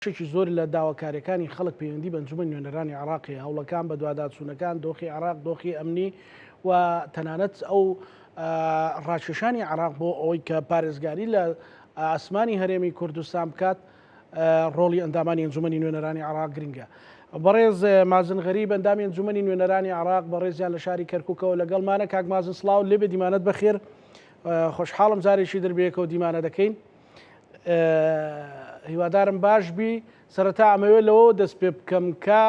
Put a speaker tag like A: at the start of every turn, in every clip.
A: بەشێکی زۆر لە داواکارییەکانی خەڵک پەیوەندی بە ئەنجومەنی نوێنەرانی عێراق هەیە، هەوڵەکان، بەدواداچوونەکان، دۆخی عێراق، دۆخی ئەمنی و تەنانەت ئەو ڕاکێشانی عێراق بۆ ئەوەی کە پارێزگاری لە ئاسمانی هەرێمی کوردستان بکات، ڕۆڵی ئەندامانی ئەنجومەنی نوێنەرانی عێراق گرنگە. بەڕێز مازن غەریب ئەندامی ئەنجومەنی نوێنەرانی عێراق بەڕێزیان لە شاری کەرکوکەوە لەگەڵمانە. کاک مازن سڵاو لێبێ، دیمانەت بەخێر. خۆشحاڵم جارێکی در بەیەکەوە دیمانە دەکەین. هیوادارم باش بی. سەرەتا ئەمەوێت لەوەوە دەست پێ بکەم کە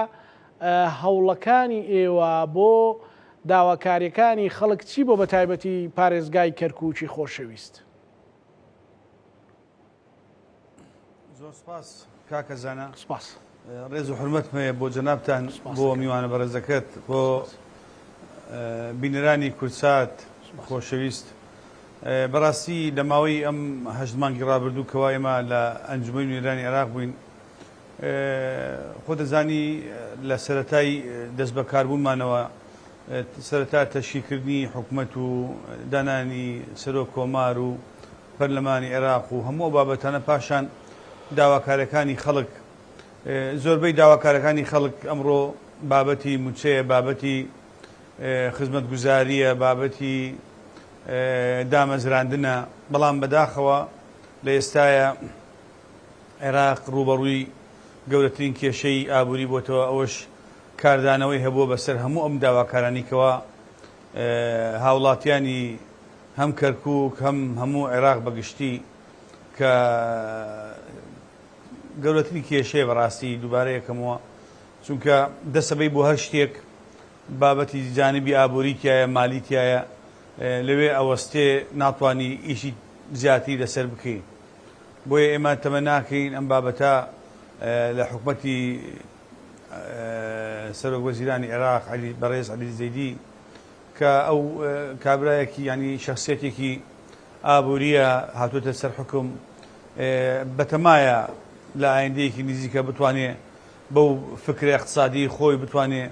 A: هەوڵەکانی ئێوە بۆ داواکاریەکانی خەڵک چی بۆ بە تایبەتی پارێزگای کەرکوکی خۆشەویست؟
B: زۆر سپاس کاکە زانا.
A: سپاس.
B: ڕێز و حورمەتم هەیە بۆ جەنابتان، بۆ میوانە بەڕێزەکەت، بۆ بینەرانی کوردسات خۆشەویست. بەڕاستی لە ماوەی ئەم هەشت مانگی ڕابردوو کەوا ئێمە لە ئەنجومەنی نوێنەرانی عێراق بووین، خۆ دەزانی لە سەرەتای دەستبەکاربوونمانەوە سەرەتا تەشکیلکردنی حکومەت و دانانی سەرۆک کۆمار و پەرلەمانی عێراق و هەموو ئەو بابەتانە، پاشان داواکاریەکانی خەڵک، زۆربەی داواکارەکانی خەڵک ئەمڕۆ بابەتی موچەیە، بابەتی خزمەتگوزارییە، بابەتی دامەزراندنە، بەڵام بەداخەوە لە ئێستایا عێراق ڕووبەڕووی گەورەترین کێشەی ئابووری بۆتەوە، ئەوەش کاردانەوەی هەبووە بەسەر هەموو ئەم داواکارانەی کەوا هاوڵاتیانی هەم کەرکووک هەم هەموو عێراق بە گشتی کە گەورەترین کێشەیە بەڕاستی دووبارە یەکەمەوە چونکە دەسەبەی بۆ هەر شتێک بابەتی جانبی ئابووری تایە مالی تایە لەوێ ئەوەستێ ناتوانی ئیشی زیاتری لەسەر بکەی بۆیە ئێمە تەمە ناکەین ئەم بابەتە لە حکومەتی سەرۆک وەزیرانی عێراق عەلی بەڕێز عەلی زەیدی کە ئەو کابرایەکی یانی شەخسیەتێکی ئابووریە هاتووەتە سەر حوکم بەتەمایە لە ئایندەیەکی نزیکە بتوانێ بەو فکرە اقتصادی خۆی بتوانێ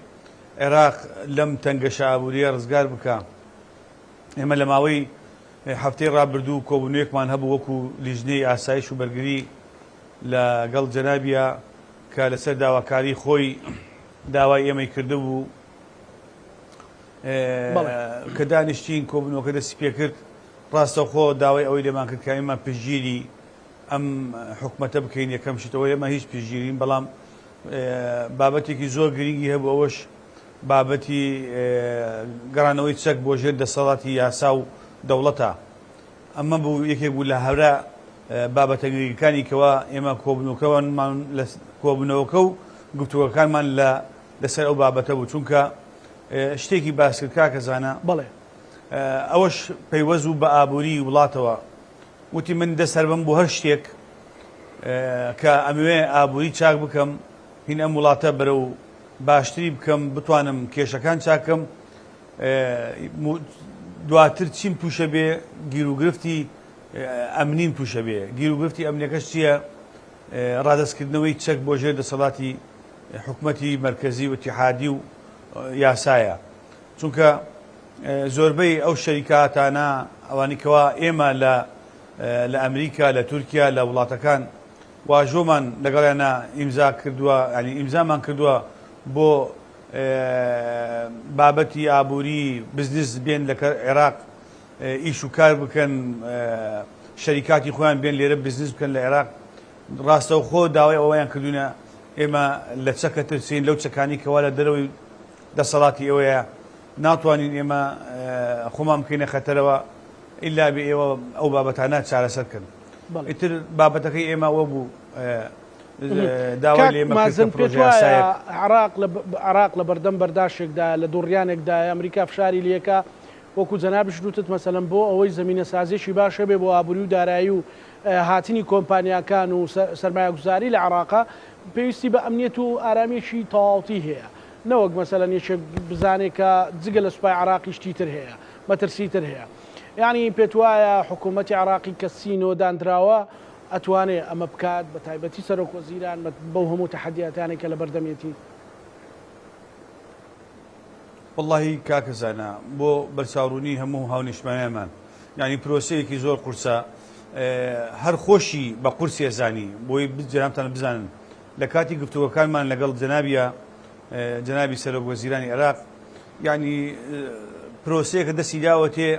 B: عێراق لەم تەنگەشە ئابووریە ڕزگار بکا. ئێمە لە ماوەی هەفتەی ڕابردوو کۆبوونەوەیەکمان هەبوو وەکو لیژنەی ئاسایش و بەرگری لە گەڵ جەنابیا کە لەسەر داواکاری خۆی داوای ئێمەی کردبوو کە دانیشتین کۆبوونەوەکە دەستی پێکرد ڕاستەوخۆ داوای ئەوەی لێمان کرد کە ئێمە پشتگیری ئەم حکومەتە بکەین یەکەم شت ئەوەی ئێمە هیچ پشتگیرین بەڵام بابەتێکی زۆر گرنگی هەبوو ئەوەش بابەتی گەڕانەوەی چەک بۆ ژێر دەسەڵاتی یاسا و دەوڵەتە ئەمە بوو یەکێک بوو لە هەرە بابەتە گرنگەکانی کەوا ئێمە کۆبوونەوەکەمان لە کۆبوونەوەکە و گفتوگۆکانمان لە لەسەر ئەو بابەتە بوو چونکە شتێکی باس کرد کاکە زانا
A: بەڵێ.
B: ئەوەش پەیوەست بوو بە ئابووری وڵاتەوە وتی من دەست هەربم بۆ هەر شتێک کە ئەمەوێ ئابووری چاک بکەم هین ئەم وڵاتە بەرەو باشتری بکەم بتوانم کێشەکان چاکەم دواتر چیم تووشە بێ گیروگرفتی ئەمنیم تووشە بێ گیروگرفتی ئەمنیەکەش چییە ڕادەستکردنەوەی چەک بۆ ژێر دەسەڵاتی حکومەتی مەرکەزی و ئیتیحادی و یاسایە چونکە زۆربەی ئەو شەریکاتانە ئەوانی کەوا ئێمە لە لە ئەمریکا لە تورکیا لە وڵاتەکان واژۆمان لەگەڵیانە ئیمزا کردووە ینی ئیمزامان کردووە بۆ بابەتی ئابووری بزنس بێن لە عێراق ئیش و کار بکەن شەریکاتی خۆیان بێن لێرە بزنس بکەن لە عێراق ڕاستەوخۆ داوای ئەوەیان کردوینە ئێمە لە چەکە ترسین لەو چەکانی کەوا لە دەرەوەی دەسەڵاتی ئێوەیە ناتوانین ئێمە خۆمان بکەینە خەتەرەوە ئیلا بێ ئێوە ئەو بابەتانە چارەسەر کەن ئیتر بابەتەکەی ئێمە ئەوە بوو داوای لێ
A: مازن پێت وایە عێراق لە عێراق لە بەردەم بەرداشێکدا لە دوڕیانێکدایە ئەمریکا فشاری لێکا وەکو جەنابیشت وتت مەسەلەن بۆ ئەوەی زەمینەسازیەکی باش هەبێ بۆ ئابوری و دارایی و هاتنی کۆمپانیاکان و سەرمایەگوزاری لە عێراقا پێویستی بە ئەمنیەت و ئارامیەکی تەواوەتی هەیە نەوەک مەسەلەن یەکێک بزانێ کە جگە لە سوپای عێراقی شتی تر هەیە مەترسی تر هەیە یانی پێتوایە حکوومەتی عێراقی کە سینۆ داندراوە ئەتوانێ ئەمە بکات بە تایبەتی سەرۆک وەزیران بەو هەموو تەحەدیاتانەی کە لەبەردەمیەتی؟
B: وەڵاهی کاکە زانا بۆ بەرچاوڕوونی هەموو هاونیشتمانیانمان یانی پرۆسەیەکی زۆر قورسە هەر خۆشی بە قورسی ئەزانی بۆی جەنابتان بزانن. لە کاتی گفتوگۆکانمان لەگەڵ جەنابیا جەنابی سەرۆک وەزیرانی عێراق یعنی پرۆسەیەکە دەستی داوەتێ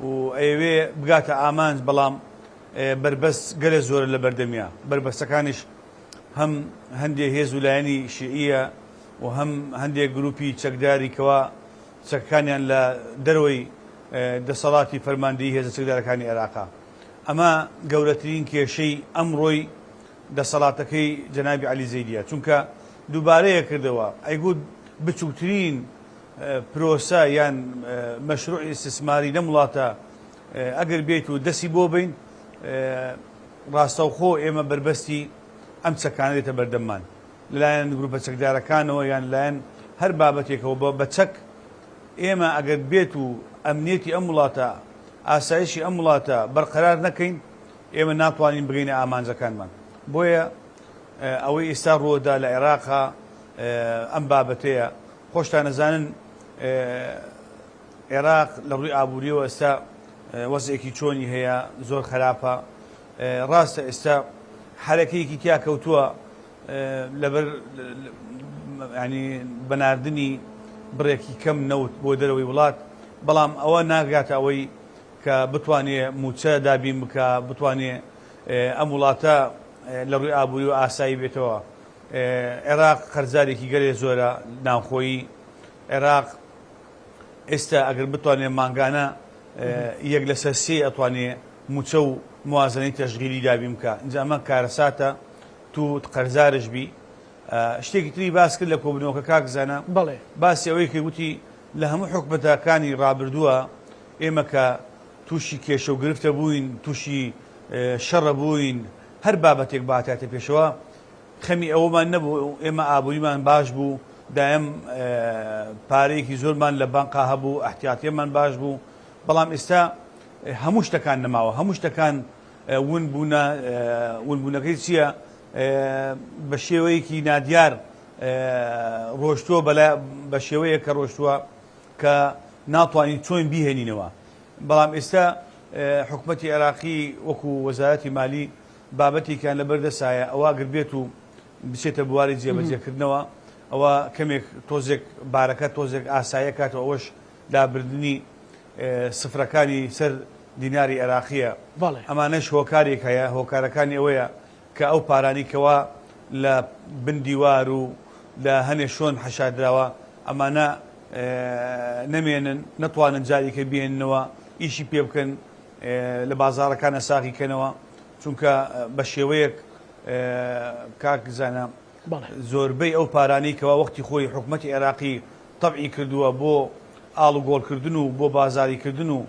B: و ئەیەوێ بگاتە ئامانج بەڵام بەربەست گەلێ زۆرە لە بەردەمیا بەربەستەکانیش هەم هەندێ هێز و لایەنی شیعیە و هەم هەندێک گروپی چەکداری کەوا چەکەکانیان لە دەرەوەی دەسەڵاتی فەرماندەیی هێزە چەکدارەکانی عێراقە. ئەمە گەورەترین کێشەی ئەمڕۆی دەسەڵاتەکەی جەنابی عەلی زەیدیە، چونکە دووبارەیە کردەوە ئەیگوت بچووکترین پرۆسە یان مەشروعی ئیستسماری لەم وڵاتە ئەگەر بێت و دەستی بۆ بین ڕاستەوخۆ ئێمە بەربەستی ئەم چەکانە دێتە بەردەممان. لەلایەن گروپە چەکدارەکانەوە یان لەلایەن هەر بابەتێکەوە بە چەک، ئێمە ئەگەر بێت و ئەمنیەتی ئەم وڵاتە، ئاسایشی ئەم وڵاتە بەرقەرار نەکەین، ئێمە ناتوانین بگەینە ئامانجەکانمان. بۆیە ئەوەی ئێستا ڕووەدا لە عێراقا ئەم بابەتەیە. خۆشتان ئەزانن عێراق لە ڕووی ئابووریەوە ئێستا وەزعێکی چۆنی هەیە، زۆر خراپە. ڕاستە ئێستا حەرەکەیەکی تیا کەوتووە لەبەر ینی بەناردنی بڕێکی کەم نەوت بۆ دەرەوەی وڵات، بەڵام ئەوە ناگاتە ئەوەی کە بتوانێ مووچە دابین بکا، بتوانێ ئەم وڵاتە لە ڕووی ئابووری و ئاسایی بێتەوە. عێراق قەرزارێکی گەلێ زۆرە ناوخۆیی عێراق ئێستا ئەگەر بتوانێ مانگانە یەک لەسەر سێ ئەتوانێ مووچە و موازنەی تەشغیلی دابین بکا، ئینجا ئەمە کارەساتە تو قەرزارش بی. شتێکی تری باس کرد لە کۆبوونەوەکە کاک زانا،
A: بەڵێ.
B: باسی ئەوەی کرد وتی لە هەموو حکومەتەکانی ڕابردووە ئێمە کە تووشی کێشە و گرفتە بووین، تووشی شەڕە بووین، هەر بابەتێک باتایەتە پێشەوە خەمی ئەوەمان نەبوو، ئێمە ئابووریمان باش بوو، دایم پارەیەکی زۆرمان لە بانقا هەبوو، ئەحتیاتیەمان باش بوو، بەڵام ئێستا هەموو شتەکان نەماوە، هەموو شتەکان ون بوونە، ونبوونەکەی چییە؟ بە شێوەیەکی نادیار ڕۆشتووە، بە شێوەیەک کە ڕۆشتووە کە ناتوانین چۆن بیهێنینەوە. بەڵام ئێستا حکومەتی عێراقی وەکو وەزارەتی مالی بابەتێکیان لەبەردەسایە، ئەوە ئەگەر بێت و بچێتە بواری جێبەجێکردنەوە ئەوە کەمێک تۆزێک بارەکە تۆزێک ئاساییە کاتەوە، ئەوەش لابردنی سفرەکانی سەر دیناری عێراقییە.
A: بەڵێ.
B: ئەمانەش هۆکارێک هەیە، هۆکارەکانی ئەوەیە کە ئەو پارانەی کەوا لە بن دیوار و لە هەنێ شۆن حەشاردراوە ئەمانە نەمێنن، نەتوانن جارێکە بێننەوە ئیشی پێ بکەن، لە بازاڕەکانە ساغی کەنەوە، چونکە بە شێوەیەک کاک زانا
A: بەڵێ.
B: زۆربەی ئەو پارانەی کەوا وەختی خۆی حکومەتی عێراقی تەبعی کردووە بۆ ئاڵوگۆڕکردن و بۆ بازاریکردن و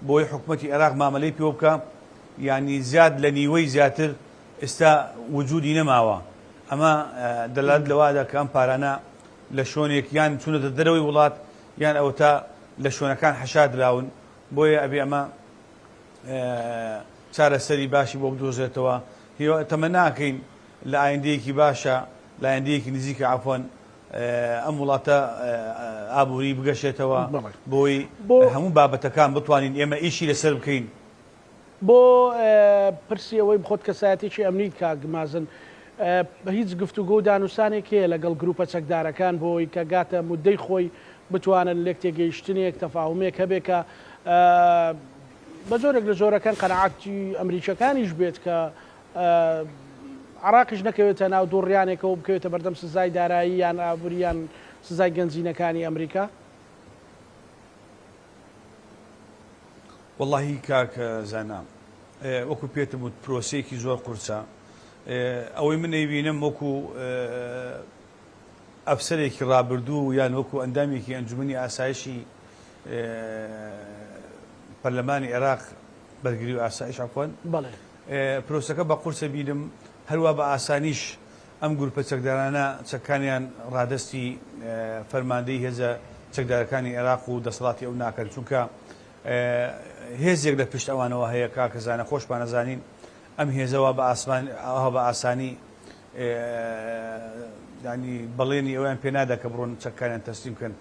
B: بۆی حکومەتی عێراق مامەلەی پێوە بکا یانی زیاد لە نیوەی زیاتر ئێستا وجودی نەماوە ئەمە دەلالەت لەوەدا کە ئەم پارانە لە شۆنێک یان چوونەتە دەرەوەی وڵات یان ئەوەتا لە شوێنەکان حەشار دراون بۆیە ئەبێ ئەمە چارەسەری باشی بۆ بدۆزرێتەوە هیوا تەمەناکەین لە ئایندەیەکی باشە لە ئایندەیەکی نزیکە عەفوەن ئەم وڵاتە ئابووری بگەشێتەوە بۆی هەموو بابەتەکان بتوانین ئێمە ئیشی لەسەر بکەین.
A: بۆ پرسی ئەوەی بخۆت کەسایەتێکی ئەمنیت کاک مازن هیچ گفتوگۆ و دانوسانێک هەیە لەگەڵ گروپە چەکدارەکان بۆ ئەوەی کە گاتە مودەی خۆی بتوانن لێک تێگەیشتنێک تەفاهومێک هەبێ کە بە جۆرێک لە جۆرەکان قەناعەتی ئەمریکیەکانیش بێت کە عێراقیش نەکەوێتە ناو دووڕیانێکەوە و بکەوێتە بەردەم سزای دارایی یان ئابووری یان سزای گەنجینەکانی ئەمریکا؟
B: وەڵاهی کاک زانا وەکو پێتم وت پرۆسەیەکی زۆر قورسە ئەوەی من ئەیبینم وەکو ئەفسەرێکی ڕابردوو یان وەکو ئەندامێکی ئەنجومەنی ئاسایشی پەرلەمانی عێراق بەرگری و ئاسایش عەفوەن
A: بەڵێ.
B: پرۆسەکە بە قورسە بینم، هەروا بە ئاسانیش ئەم گروپە چەکدارانە چەکەکانیان ڕادەستی فەرماندەی هێزە چەکدارەکانی عێراق و دەسەڵاتی ئەو ناکەن، چونکە هێزێک لە پشت ئەوانەوە هەیە کاکە زانا خۆشمان ئەزانین ئەم هێزە وا بە ئاسمان ئەوها بە ئاسانی یانی بەڵێنی ئەویان پێ نادا کە بڕۆن چەکەکانیان تەسلیم کەن،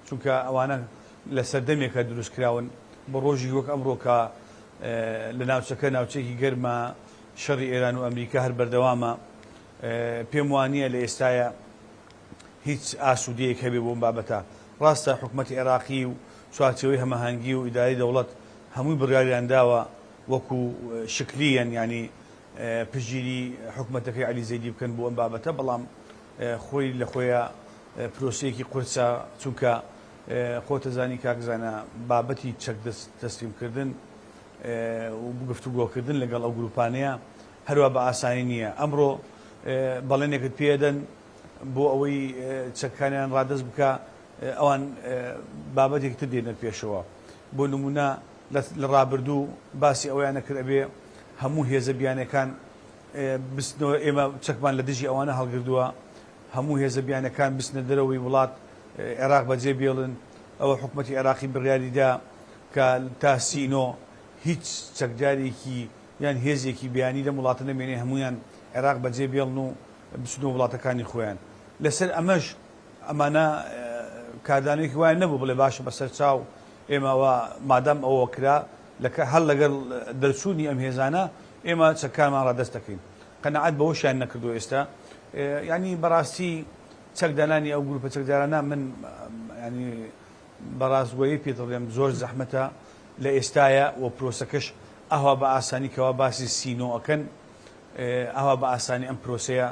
B: چونکە ئەوانە لە سەردەمێکە دروست کراون بۆ ڕۆژی وەک ئەمڕۆ کە لە ناوچەکە ناوچەیەکی گەرمە، شەڕی ئێران و ئەمریکا هەر بەردەوامە. پێم وانییە لە ئێستایا هیچ ئاسوودەیەک هەبێ بۆ ئەم بابەتە. ڕاستە حکومەتی عێراقی و چوارچێوەی هەماهەنگی و ئیدارەی دەوڵەت هەمووی بڕیاریان داوە وەکو شکلیەن یانی پشتگیری حکومەتەکەی عەلی زەیدی بکەن بۆ ئەم بابەتە، بەڵام خۆی لە خۆیا پرۆسەیەکی قورسە، چونکە خۆتەزانی کاک زانا بابەتی چەک تەسلیم کردن و گفتوگۆکردن لەگەڵ ئەو گروپانەیە هەروا بە ئاسانی نییە. ئەمڕۆ بەڵێنێکت پێدەن بۆ ئەوەی چەکەکانیان ڕادەست بکا، ئەوان بابەتێکی تر دێنە پێشەوە. بۆ نموونە لە ڕابردوو باسی ئەوەیان نەکرد ئەبێ هەموو هێزە بیانیەکان بچنەوە، ئێمە چەکمان لە دژی ئەوانە هەڵگردووە، هەموو هێزە بیانیەکان بچنە دەرەوەی وڵات، عێراق بەجێ بێڵن. ئەوە حکومەتی عێراقی بڕیاری دا کە تا سینۆ هیچ چەکدارێکی یان هێزێکی بیانی لەم وڵاتە نەمێنێ، هەموویان عێراق بەجێ بێڵن و بچنەوە وڵاتەکانی خۆیان. لەسەر ئەمەش ئەمانە کاردانەوەیەکی وایان نەبوو بڵێ باشە بەسەر چاو ئێمە ئەوە مادام ئەوە کرا هەر لەگەڵ دەرچوونی ئەم هێزانە ئێمە چەکەکانمان ڕادەست دەکەین. قەناعەت بەوەشیان نەکردووە ئێستا. یانی بەڕاستی چەکدانانی ئەو گروپە چەکدارانە من یانی بە ڕاستگۆیی پێت دەڵێم زۆر زەحمەتە لە ئێستایا و پرۆسەکەش ئەوا بە ئاسانی کەوا باسی سینۆ ئەکەن ئەوا بە ئاسانی ئەم پرۆسەیە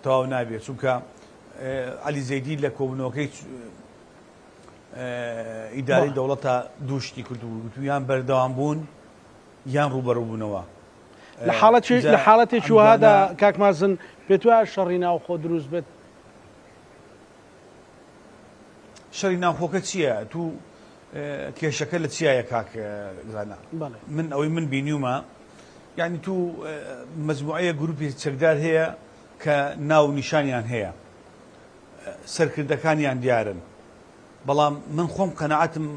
B: تەواو نابێت چونکە عەلی زەیدی لە کۆبوونەوەکەی ئیدارەی دەوڵەتە دوو شتی کرد و گوتویان بەردەوام بوون یان ڕووبەڕووبوونەوە.
A: لە حاڵەتی لە حاڵەتێکی وەهادا کاک مازن پێت وایە شەڕی ناوخۆ دروست بێت؟
B: شەڕی ناوخۆکە چییە؟ تو کێشەکە لە چیایە کاک زانا؟ من ئەوەی من بینیومە یعنی تو مەجموعەیە گروپی چەکدار هەیە کە ناو نیشانیان هەیە سەرکردەکانیان دیارن بەڵام من خۆم قەناعەتم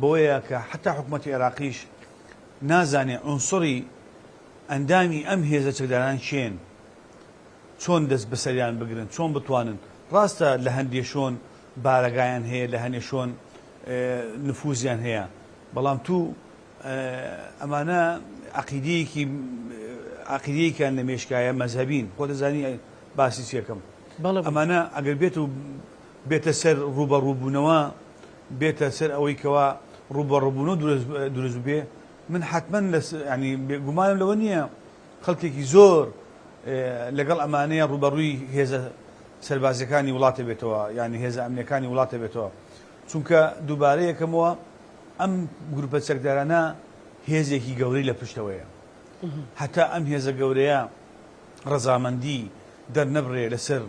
B: بەوەیە کە حتا حکوومەتی عێراقیش نازانێ عونسوری ئەندامی ئەم هێزە چەکداران کێن، چۆن دەست بەسەریان بگرن، چۆن بتوانن، ڕاستە لە هەندێ شۆن بارەگایان هەیە، لە هەنێ شۆن نفوزیان هەیە، بەڵام تو ئەمانە عەقیدەیەکی عەقیدەیەکیان لە مێشکایە مەزهەبین، خۆ دەزانی باسی چیەکەم، ئەمانە ئەگەر بێت و بێتە سەر ڕووبەڕووبوونەوە، بێتە سەر ئەوەی کەوا ڕووبەڕووبوونەوە دروست ببێ، من حەتمەن لە یانی گومانم لەوە نییە خەڵکێکی زۆر لەگەڵ ئەمانەیە ڕووبەڕووی هێزە سەربازیەکانی وڵاتە بێتەوە یانی هێزە ئەمنیەکانی وڵاتە بێتەوە چونکە دووبارە یەکەمەوە ئەم گروپە چەکدارانە هێزێکی گەورەی لە پشتەوەیە هەتا ئەم هێزە گەورەیە ڕەزامەندی دەرنەبڕێ لەسەر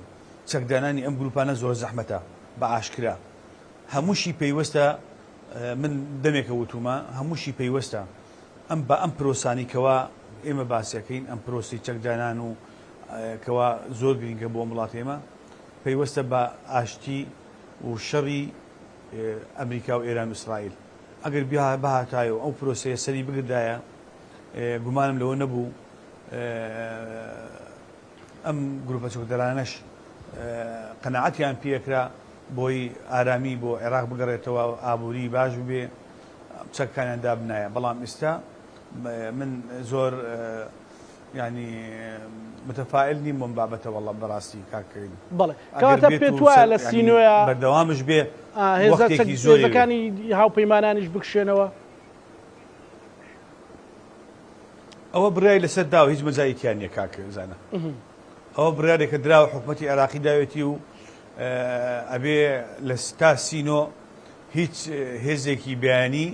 B: چەکدانانی ئەم گروپانە زۆر زەحمەتە بە ئاشکرا هەمووشی پەیوەستە من دەمێکە وتومە هەمووشی پەیوەستە ئەم بە ئەم پرۆسانی کەوا ئێمە باسیەکەین ئەم پرۆسی چەکدانان و کەوا زۆر گرنگە بۆ وڵات ئێمە پەیوەستە بە ئاشتی و شەڕی ئەمریکا و ئێران و ئیسرائیل ئەگەر بهاتایە و ئەو پرۆسەیە سەری بگردایە گومانم لەوە نەبوو ئەم گروپە چەکدارانەش قەناعەتیان پێکرا بۆی ئارامی بۆ عێراق بگەڕێتەوە ئابووری باش ببێ چەکەکانیان دابنایە بەڵام ئیستا من زۆر ینی متفائل نیم بۆم بابەتە وەڵام بەڕاستی کاک کەریم.
A: بەڵێ کەواتە پێت وایە لە سینۆیە
B: بەردەوامش بێ
A: وەختێکی زۆر هێزەکانی هاوپەیمانانیش بکشێنەوە؟
B: ئەوە بڕیاری لەسەر داوە هیچ مەجالی تیا نییە کاک زانا ئەوە بڕیارێکە دراوە حکومەتی عێراقی داوێتی و ئەبێ لە تا سینۆ هیچ هێزێکی بیانی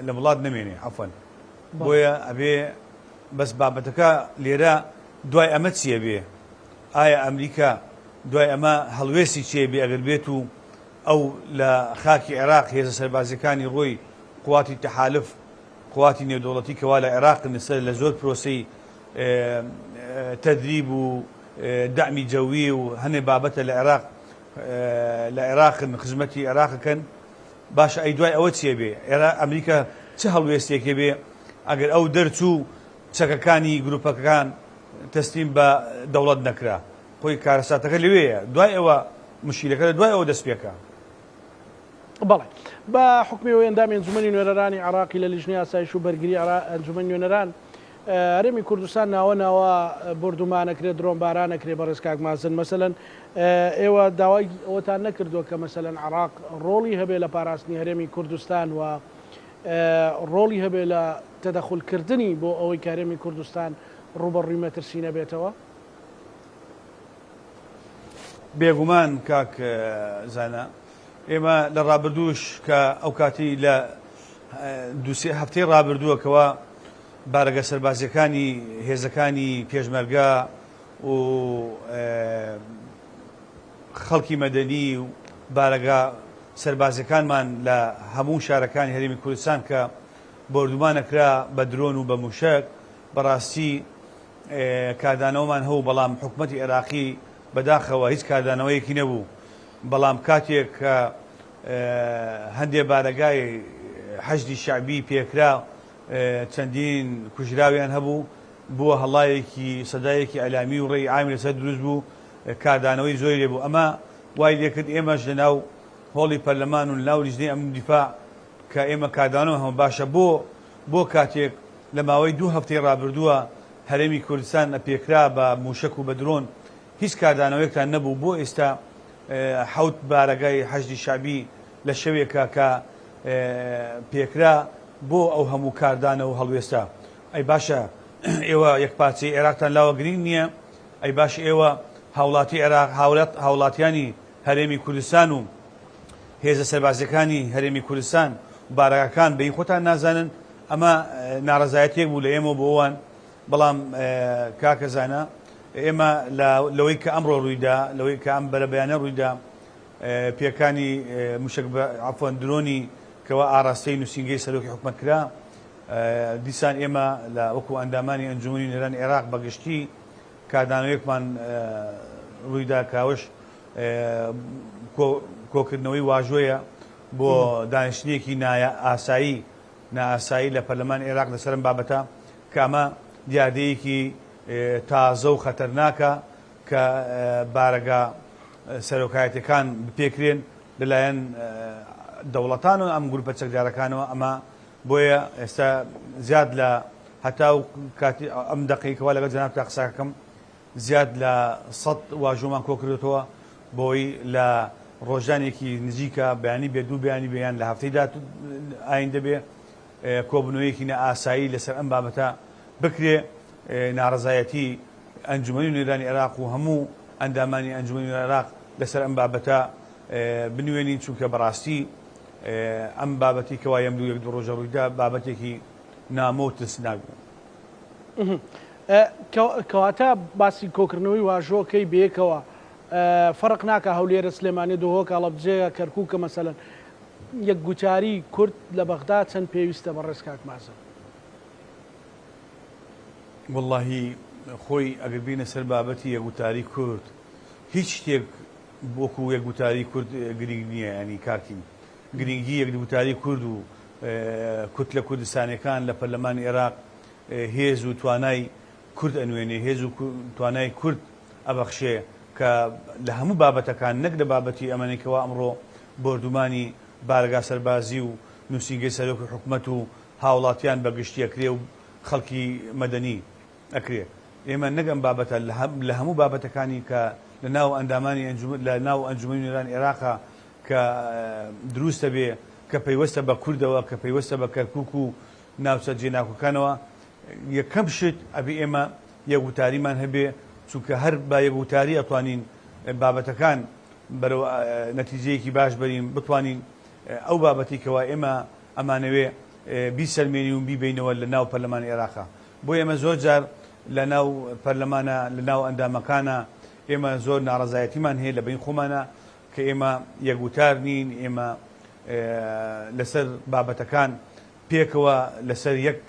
B: لە وڵات نەمێنێ عەفوەن بۆیە ئەبێ بەس بابەتەکە لێرە دوای ئەمە چییە بێ ئایا ئەمریکا دوای ئەمە هەڵوێستی چیە بێ ئەگەر بێت و ئەو لە خاکی عێراق هێزە سەربازیەکانی ڕۆی قواتی تەحالف قواتی نێودەوڵەتی کەوا لە عێراقن لەسەر لە زۆر پرۆسەی تەدریب و دەعمی جەوی و هەنێ بابەتە لە عێراق لە عێراقن خزمەتی عێراقەکەن باشە ئەی دوای ئەوە چیە بێ ئێرا ئەمریکا چ هەڵوێستێکێ بێ ئەگەر ئەو دەرچوو چەکەکانی گروپەکان تەسلیم بە دەوڵەت نەکرا خۆی کارەساتەکە لەوێیە دوای ئەوە مشکیلەکە لە دوای ئەوە دەست پێکا.
A: بەڵێ. بە حوکمی ئەوەی ئەندامی ئەنجومەنی نوێنەرانی عێراقی لە لیژنەی ئاسایش و بەرگری ئەنجومەنی نوێنەران. هەرێمی کوردستان ناوە ناوە بۆردومانەکرێ درۆنبارانەکرێ بەڕێز کاک مازن مەسەلەن ئێوە داوای ئەوەتان نەکردووە کە مەسەلەن عێراق ڕۆڵی هەبێ لە پاراستنی هەرێمی کوردستان و ڕۆڵی هەبێ لە تەدەخول کردنی بۆ ئەوەی کە هەرێمی کوردستان ڕووبەڕووی مەترسی نەبێتەوە؟
B: بێگومان کاک زانا ئێمە لە ڕابردووش کە ئەو کاتی لە دووسێ هەفتەی ڕابردووە کەوا بارەگە سەربازیەکانی هێزەکانی پێشمەرگە و خەڵکی مەدەنی و بارەگا سەربازیەکانمان لە هەموو شارەکانی هەرێمی کوردستان کە بۆردومانەکرا بە درۆن و بە موشەک بەڕاستی کاردانەوەمان هەبوو بەڵام حکومەتی عێراقی بەداخەوە هیچ کاردانەوەیەکی نەبوو بەڵام کاتێک کە هەندێ بارەگای حەشدی شەعبی پێکرا چەندین کوژراویان هەبوو بووە هەڵایەکی سەدایەکی ئەلامی و ڕێی عامی لەسەر دروست بوو کاردانەوەی زۆری لێ بوو ئەمە وای لێکرد ئێمەش لەناو هۆڵی پەرلەمان و لەناو لیژنەی ئەمن و دیفاع کە ئێمە کاردانەوە هەمە باشە بۆ بۆ کاتێک لە ماوەی دوو هەفتەی ڕابردووە هەرێمی کوردستان ئەپێکرا بە موشەک و بە درۆن هیچ کاردانەوەیەکتان نەبوو بۆ ئێستا حەوت بارەگای حەشدی شەعبی لە شەوێکا کە پێکرا بۆ ئەو هەموو کاردانەوە و هەڵوێستە ئەی باشە ئێوە یەکپارچەیی عێراقتان لاوە گرینگ نییە؟ ئەی باشە ئێوە هاوڵاتی عێراق هاوڵاتیانی هەرێمی کوردستان و هێزە سەربازیەکانی هەرێمی کوردستان و بارەگاکان بە هی خۆتان نازانن؟ ئەمە ناڕەزایەتیەک بوو لە ئێمەوە بۆ ئەوان بەڵام کاکە زانا ئێمە لەوەی کە ئەمڕۆ ڕوویدا لەوەی کە ئەم بەرەبەیانە ڕوویدا پێکانی موشەک بە عەفوەن درۆنی کەوا ئاراستەی نووسینگەی سەرۆکی حکومەت کرا دیسان ئێمە لە وەکو ئەندامانی ئەنجومەنی نوێنەرانی عێراق بە گشتی کاردانەوەیەکمان ڕوویدا کە ئەوەش کۆکردنەوەی واژۆیە بۆ دانیشتنێکی نائاسایی نائاسایی لە پەرلەمانی عێراق لەسەر ئەم بابەتە کە ئەمە دیاردەیەکی تازە و خەتەرناکە کە بارەگا سەرۆکایەتیەکان بپێکرێن لەلایەن دەوڵەتان و ئەم گروپە چەکدارەکانەوە ئەمە بۆیە ئێستا زیاد لە هەتا و کاتی ئەم دەقەی کەوا لەگەڵ جەنابتا قسەکەم زیاد لە سەد واژۆمان کۆکردێتەوە بۆی لە ڕۆژانێکی نزیکە بەیانی بێ دوو بەیانی بێ یان لە هەفتەی دات ئایندە بێ کۆبنەوەیەکی نائاسایی لەسەر ئەم بابەتە بکرێ ناڕەزایەتی ئەنجومەنی نوێنەرانی عێراق و هەموو ئەندامانی ئەنجومەنی نوێنەرانی عێراق لەسەر ئەم بابەتە بنوێنین چونکە بەڕاستی ئەم بابەتی کەوا یەم دوو یەک دوو ڕۆژە ڕوویدا بابەتێکی نامۆ و ترسناک بوو.
A: کەواتە باسی کۆکردنەوەی واژۆکەی بەیەکەوە فەرق ناکا هەولێرە سلێمانیە دهۆک هەڵەبجەیە کەرکوکە مەسەلەن یەک گوتاری کورد لە بەغدا چەند پێویستە بەڕێز کاک مازن؟
B: وەڵاهی خۆی ئەگەر بینە سەر بابەتی یەکگوتاری کورد هیچ شتێک وەکو یەکگوتاری کورد گرینگ نییە ینی کاکتیم گرینگی یەکگوتاری کورد و کوتلە کوردستانەکان لە پەرلەمانی عێراق هێز و توانای کورد ئەنوێنێ هێز و توانای کورد ئەبەخشێ کە لە هەموو بابەتەکان نەک لە بابەتی ئەمەنەی کەوا ئەمڕۆ بۆردومانی بارەگا سەربازی و نووسینگەی سەرۆکی حکومەت و هاوڵاتیان بە گشتی ئەکرێ و خەڵکی مەدەنی ئەکرێ ئێمە نەک ئەم بابەتە لە هەموو بابەتەکانی کە لە ناو ئەندامانی لە ناو ئەنجومەنی نوێنەرانی عێراقا کە دروستە بێ کە پەیوەستە بە کوردەوە کە پەیوەستە بە کەرکوک و ناوچە جێناکۆکانەوە یەکەم شت ئەبێ ئێمە یەک وتاریمان هەبێ چونکە هەر بە یەک وتاری ئەتوانین بابەتەکان بەرەو نەتیجەیەکی باش بەرین بتوانین ئەو بابەتی کەوا ئێمە ئەمانەوێ بیسەلمێنین و بیبەینەوە لە ناو پەرلەمانی عێراقا. بۆیە ئێمە زۆر جار لە ناو پەرلەمانا، لە ناو ئەندامەکانا ئێمە زۆر ناڕەزایەتیمان هەیە لە بەین خۆمانا کە ئێمە یەک وتار نین، ئێمە لەسەر بابەتەکان پێکەوە لەسەر یەک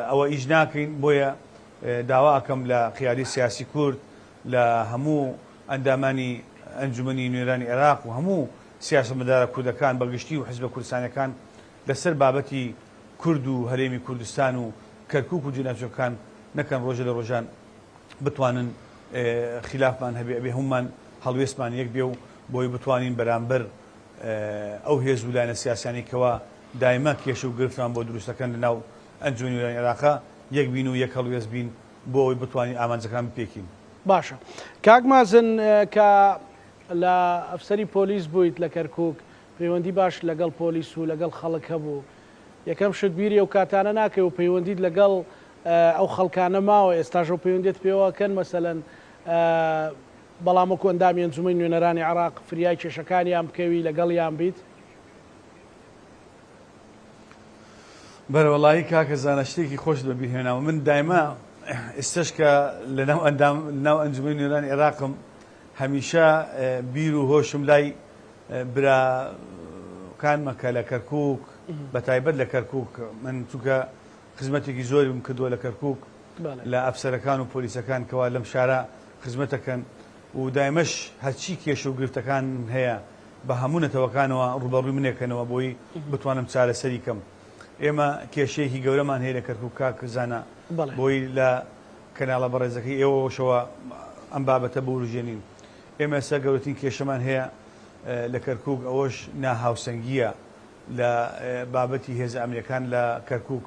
B: ئەوە ئیش ناکەین. بۆیە داوا ئەکەم لە قیادەی سیاسی کورد، لە هەموو ئەندامانی ئەنجومەنی نوێنەرانی عێراق و هەموو سیاسەتمەدارە کوردەکان بە گشتی و حزبە کوردستانیەکان لە سەر بابەتی کورد و هەرێمی کوردستان و کەرکوک و جێناوچەکان نەکەن ڕۆژێ لە ڕۆژان بتوانن خیلافمان هەبێ ئەبێ هەموومان هەڵوێستمان یەک بێ و بۆی بتوانین بەرامبەر ئەو هێز و لایەنە سیاسیانەی کەوا دایمە کێشە و گرفتمان بۆ دروست دەکەن لە ناو ئەنجومەنی نوێنەرانی عێراقا. یەک بین و یەک هەڵوێست بین بۆ ئەوەی بتوانین ئامانجەکان بپێکین.
A: باشە کاک مازن کە لە ئەفسەری پۆلیس بوویت لە کەرکوک پەیوەندی باشت لەگەڵ پۆلیس و لەگەڵ خەڵک هەبوو یەکەم شت بیری ئەو کاتانە ناکەی و پەیوەندیت لەگەڵ ئەو خەڵکانە ماوە ئێستاش ئەو پەیوەندیت پێوە ئەکەن مەسەلەن بەڵام وەکو ئەندامی ئەنجومەنی نوێنەرانی عێراق فریای کێشەکانیان بکەوی لەگەڵیان بیت؟
B: بەرەوەڵایی کاکە زانا شتێکی خۆشت بە بیر هێناوە من دایمە ئێستش کە لە ناو ئەندام ناو ئەنجومەنی نوێنەرانی عێراقم هەمیشە بیر و هۆشم لای براکانمە کە لە کەرکووک بە تایبەت لە کەرکووک من چونکە خزمەتێکی زۆریم کردووە لە کەرکووک لە ئەفسەرەکان و پۆلیسەکان کەوا لەم شارە خزمەتەکەن و دایمەش هەرچی کێشە و گرفتەکان هەیە بە هەموو نەتەوەکانەوە ڕووبەڕووی منێکەنەوە بۆی بتوانم چارەسەری کەم. ئێمە کێشەیەکی گەورەمان هەیە لە کەرکوک کاک زانا بۆی لە کەناڵە بەڕێزەکەی ئێوەوەشەوە ئەم بابەتە بوروژێنین. ئێمە ئێستا گەورەترین کێشەمان هەیە لە کەرکوک ئەوەش ناهاوسەنگییە لە بابەتی هێزە ئەمنیەکان لە کەرکوک.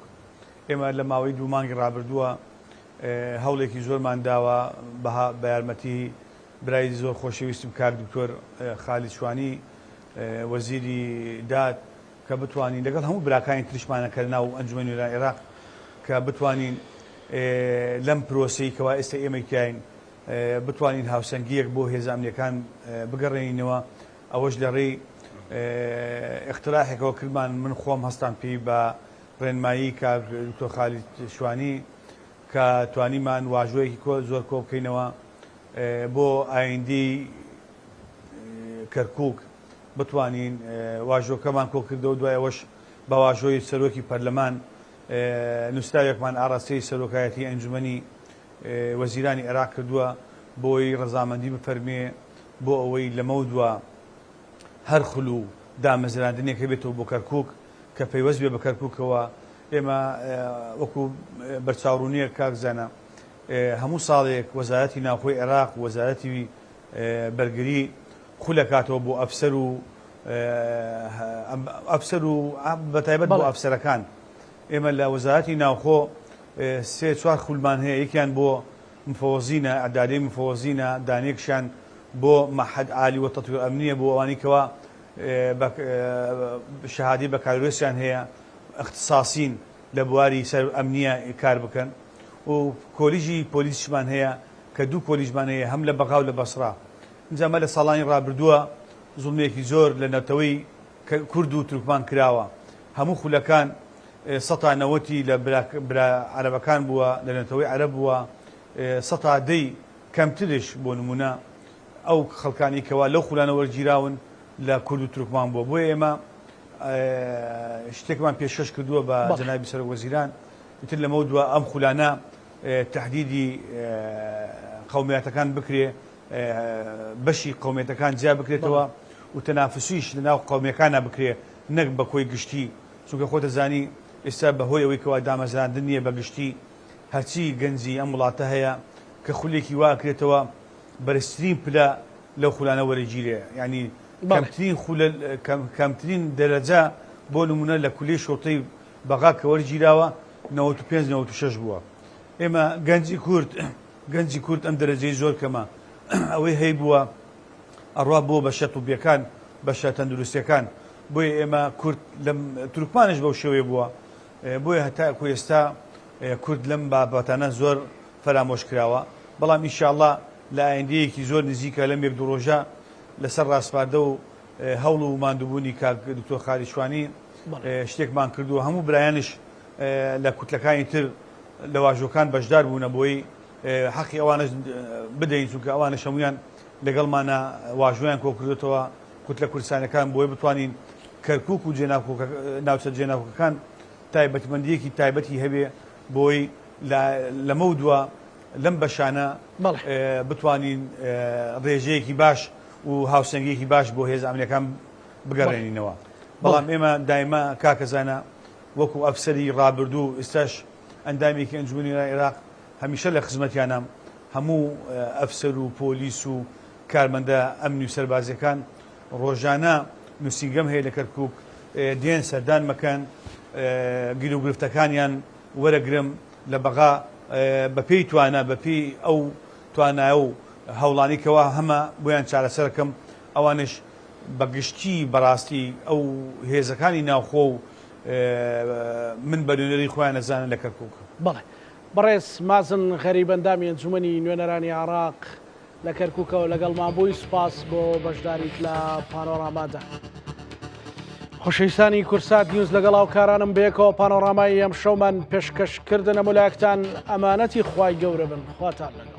B: ئێمە لە ماوەی دوو مانگی ڕابردووە هەوڵێکی زۆرمان داوە بە یارمەتی برای زۆر خۆشەویستم کاک دکتۆر خالید شوانی وەزیری داد کە بتوانین لەگەڵ هەموو براکانی تریشمانە کە لەناو ئەنجومەنی نوێنەرانی عێراق کە بتوانین لەم پرۆسەی کەوا ئێستا ئێمەی تیاین بتوانین هاوسەنگییەک بۆ هێزە ئەمنیەکان بگەڕێنینەوە ئەوەش لە ڕێی ئیقتراحێکەوە کردمان من خۆم هەستام پێی بە ڕێنمایی کاک دکتۆر خالید شوانی کە توانیمان واژۆیەکی زۆر کۆ بکەینەوە بۆ ئایندەی کەرکوک بتوانین واژۆکەمان کۆکردەوە دوای ئەوەش بە واژۆی سەرۆکی پەرلەمان نووسراوێکمان ئاراستەی سەرۆکایەتی ئەنجومەنی وەزیرانی عێراق کردووە بۆی ڕەزامەندی بفەرمێ بۆ ئەوەی لەمەودوا هەر خول و دامەزراندنێک هەبێتەوە بۆ کەرکوک کە پەیوەست بێ بە کەرکوکەوە ئێمە وەکو بەرچاوڕوونیەک کاک زانا هەموو ساڵێک وەزارەتی ناوخۆی عێراق و وەزارەتی بەرگری خولەکاتەوە بۆ ئەفسەر و ئەفسەر و بەتایبەت بۆ ئەفسەرەکان ئێمە لە وەزارەتی ناوخۆ سێ چوار خولمان هەیە یەکیان بۆ مفەوەزینە ئەدادەی مفەوەزینە دانێکشیان بۆ مەحەد عالی و تەتویر ئەمنیە بۆ ئەوانی کەوا شەهادەی بەکالۆریۆسیان هەیە اختصاصین لە بواری سەر ئەمنیە کار بکەن و کۆلیژی پۆلیسیشمان هەیە کە دوو کۆلیژمان هەیە هەم لە بەغا و لە بەسڕا ئینجا ئەمە لە ساڵانی ڕابردووە زوڵمێکی زۆر لە نەتەوەی کورد و تورکمان کراوە هەموو خولەکان سەتا نەوەتی لە برا عەرەبەکان بووە لە نەتەوەی عەرەب بووە سەتا دەی کەمترش بۆ نمونە ئەو خەڵکانی کەوا لەو خولانە وەرگیراون لە کورد و تورکمان بووە بۆیە ئێمە شتێکمان پێشکەش کردووە بە جەنابی سەرۆک وەزیران ئیتر لەمەو دوا ئەم خولانە تەحدیدی قەومیاتەکان بکرێ بەشی قەومیەتەکان جیا بکرێتەوە و تەنافسیش لە ناو قەومیەکانە بکرێ نەک بە کۆی گشتی چونکە خۆتە زانی ئێستا بە هۆی ئەوەی کەوا دامەزراندن نییە بە گشتی هەرچی گەنجی ئەم وڵاتە هەیە کە خولێکی وا ئەکرێتەوە بەرزترین پلە لەو خولانە وەرەگیرێ یانی کەمترین خولە کەمترین دەرەجە بۆ نمونە لە کولیەی شوڕتەی بەغا کە وەرگیراوە 95 96 بووە ئێمە گەنجی کورد گەنجی کورد ئەم دەرەجەی زۆر کەمە ئەوەی هەیبووە ئەڕوا بۆ بەشە طبیەکان بەشە تەندروستیەکان بۆیە ئێمە کورد لەم تورکمانش بەو شێوەیە بووە بۆیە هەتاکو ئێستا کورد لەم بابەتانە زۆر فەرامۆش کراوە بەڵام ئیشاڵا لە ئایندەیەکی زۆر نزیکە لەم یەک دوو ڕۆژە لەسەر ڕاسپاردە و هەوڵ و ماندووبوونی کاک دکتۆر خالید شوانی شتێکمان کردووە هەموو برایانش لە کوتلەکانی تر لە واژۆکان بەشدار بوونە بۆی حەقی ئەوانش بدەین چونکە ئەوانش هەمویان لەگەڵمانە واژۆیان کۆکردێتەوە کوتلە کوردستانەکان بۆی بتوانین کەرکک و ناوچە جێناکۆکەکان تایبەتمەندیەکی تایبەتی هەبێ بۆی لەمە دووە لەم بەشانە بتوانین ڕێژەیەکی باش و هاوسەنگیەکی باش بۆ هێزە ئەمنیەکان بگەڕێنینەوە بەڵام ئێمە دایمە کاکە زانا وەکو ئەفسەری ڕابردوو ئێستاش ئەندامێکی ئەنجومەنی عێراق هەمیشە لە خزمەتیانام هەموو ئەفسەر و پۆلیس و کارمەندە ئەمنی و سەربازیەکان ڕۆژانە نووسینگەم هەیە لە کەرکک دێن سەردان مەکەن گیروگرفتەکانیان وەرەگرم. لە بەغا بەپێی توانا بەپێی ئەو توانایە و هەوڵانی کەوا هەمە بۆیان چارەسەرەکەم ئەوانش بە گشتی بەڕاستی ئەو هێزەکانی ناوخۆ و من بە نوێنەری خۆیان ئەزانن لە کەرکوک.
A: بەڵێ. بەڕێز مازن غەریب ئەندامی ئەنجومەنی نوێنەرانی عێراق لە کەرکوکەوە لەگەڵمان بووی سوپاس بۆ بەشداریت لە پانۆرامادا. خۆشەویستانی کورسات نیوز لەگەڵ هاوکارانم بەیەکەوە پانۆرامای ئەمشەومان پێشکەش کردن هەموو لایەکتان ئەمانەتی خوای گەورە بن خواتان لەگەڵ.